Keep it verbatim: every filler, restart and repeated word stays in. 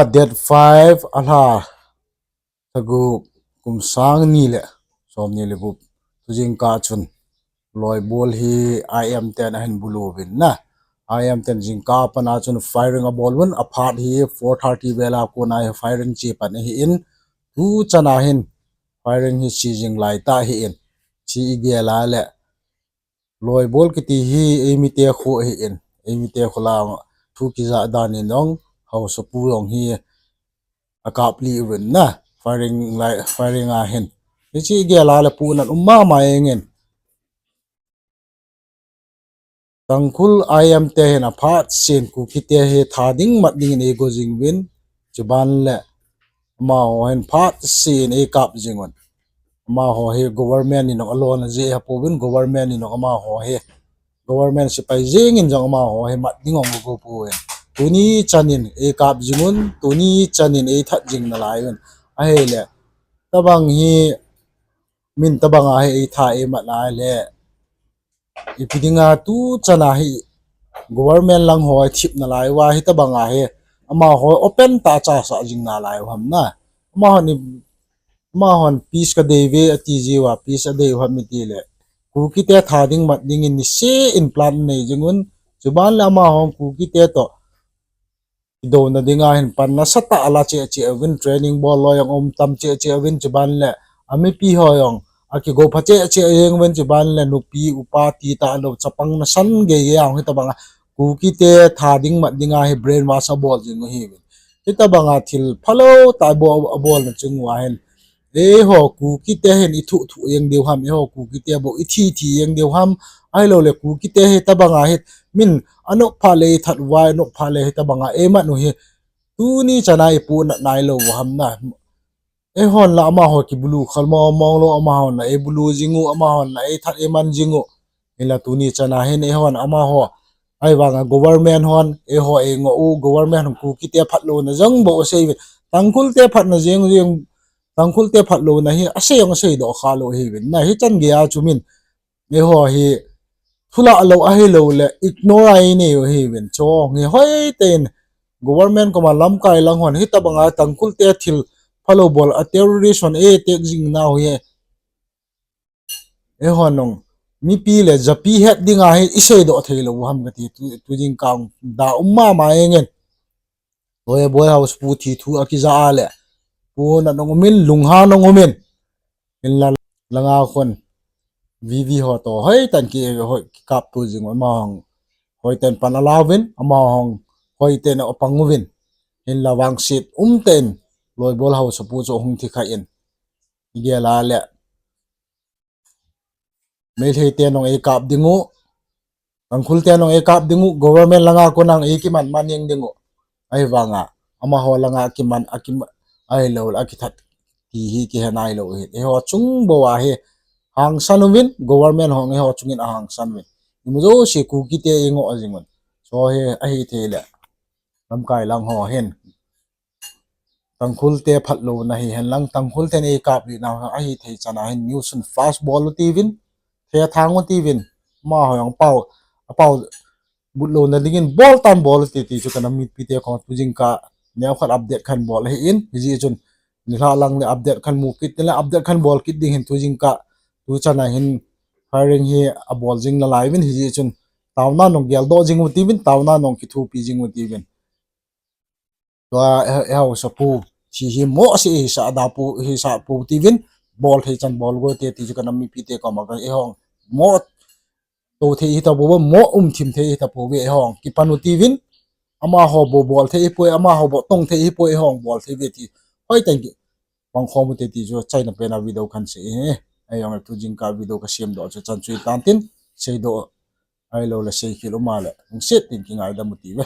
Date five, alha lha gup, kum sang ni le som ni le gup. Tujingkah chun loibol hi I M ten ahin bulu uvin na. I M ten jingkah a pat a chun firing abol uvin, aphat hi four thirty vel a kona hi firing che pan ahin. Tuchan a hin firing hi che jing lai tah ahin. Che igel a le loibol kiti hi eimite khu ahin. Eimite khu lang thu kijah dan in jong haosapu jong hi akap lih uvin na. Firing lai, firing ahin. Hiche igel a le punat um mama jengin. Tangkhul I M te hin aphat sen Kuki te hi tha ding mat dingin eigo jing uvin. Chuban le amaho hin phat sen eikap jing un. Amaho hi government in jong alona jeh ahi pouvin, government in jong amaho hi, government sepai jeng in jong amaho hi mat ding jong ago pouvin. Tuni chan in eikap jing un, tuni chan in eithat jing nalai un. Ahile, tabang hi, min tabang a hi eitha eimat nalai le, ipi dinga tuchan a hi government lang ho thip nalai uva hitabang a hi amaho open tah a chasah jing nalai u ham na. Amahon, amahon peace kadei uve ati jiuva, peace adei u ham iti le, Kuki te tha ding mat dingin niseh in plan anei jing un. Chuban le amahon Kuki te toh kidouna dinga hin pan nasatah ala cheh cheh uvin, training bol loi jong um tam cheh cheh uvin, chuban le amipi ho jong akigo pha cheh cheh jeng uvin, chuban le nupi upa ti talou chapang nasan gei gei a hitabang a Kuki te tha ding mat dinga hi brainwash abol jing u ahiuvin. Hitabang a thil phalou tah abol, abolna chung uva hin, eiho Kuki te hin ithuh thuh jeng diu ham, eiho Kuki te bou ithi thi jeng diu ham, ahilou le Kuki te hitabang a hi min anop phat le eithat uva, anop phat le hitabang a eimat u hi tuni chan a ipunat nailou u ham na. Eihon la amaho kibulu khol mong mong lou, amahon la eibulu jing u, amahon la eithat eiman jing u. Hinla tuni chan a hin eihon amaho, ahivang a government hon eiho eingoh u, government hon Kuki te phatlouna jong bou asei uvin. Tangkhul te phatna jeng jeng, Tangkhul te phatlouna hi asei jong asei doh kha lou ahiuvin na, hichan gei a chu min eiho hi thulah lou ahilou le ignore a inei u ahiuvin. Chu hi hoitah in government koma lamkai lang hon hitabang a Tangkhul te thil phalou bol a terrorist hon eitek jing nau hi, eihon jong mipi le japi het dinga hi isei doh thei lou u ham kati, tu, tujingkah da um mama jengin. Loibol haosapu thi thu akijah a le punat jong umin, lunghan jong umin. Hinla langa khun V V ho toh hoitah in ki, hoi, kikap to jing u, amahon hoitah in pan ala uvin, amahon hoitah in apang uvin. Hinla vangset umtah in loibol haosapu chu ahung thi kha in. Igel a le Meitei ten jong eikap ding u, Tangkhul ten jong eikap ding u, government langa kon a jong eikiman man jeng ding u. Ahivang a amaho langa akiman, akiman, ahilou le akithat ti hi kihe nailou ahi. Eiho chung bou a hi hangsan uvin, government hon eiho chungin ahangsan uvin. Imu jouse Kuki te eingoh jing un. Chu hi ahithei le lamkai lang ho hin Tangkhul te phatlouna hihen lang, Tangkhul ten eikap lih nau ahithei chan a hin news un flash bol u tiuvin, thethang u tiuvin, amaho jong pao, apao but louna dingin bol tan bol u ti, ti chu kanam mipi te koma tujingkah neokhat update kahin bol ahin, hijeh chun nilhah lang le update kahin mu kit le update kahin bol kit ding ahin, tujingkah tuchan a hin firing hi abol jing nalai uvin, hijeh chun taona jong geldoh jing u tiuvin, taona jong kithopi jing u tiuvin. Tua, eh, eh, haosapu thi hi mo asei hisah da pou, hisah pou tiuvin, bol thei chan bol go te ti chu kanam mipi te koma ka, eihon mo tou thei hita pouve, mo umthim thei hita pouve, eihon kipan u tiuvin, amaho bou bol thei hipoi, amaho bou tong thei hipoi, eihon bol thei uve ti hoitah in kipang khom u te ti chu achaina pen a video kahin sei ahi. Eihon tujingkah video kasem doh chu chan chu hitan tin, seidoh ahilou le seikhel um a le lungset in kingaidam u tiuve.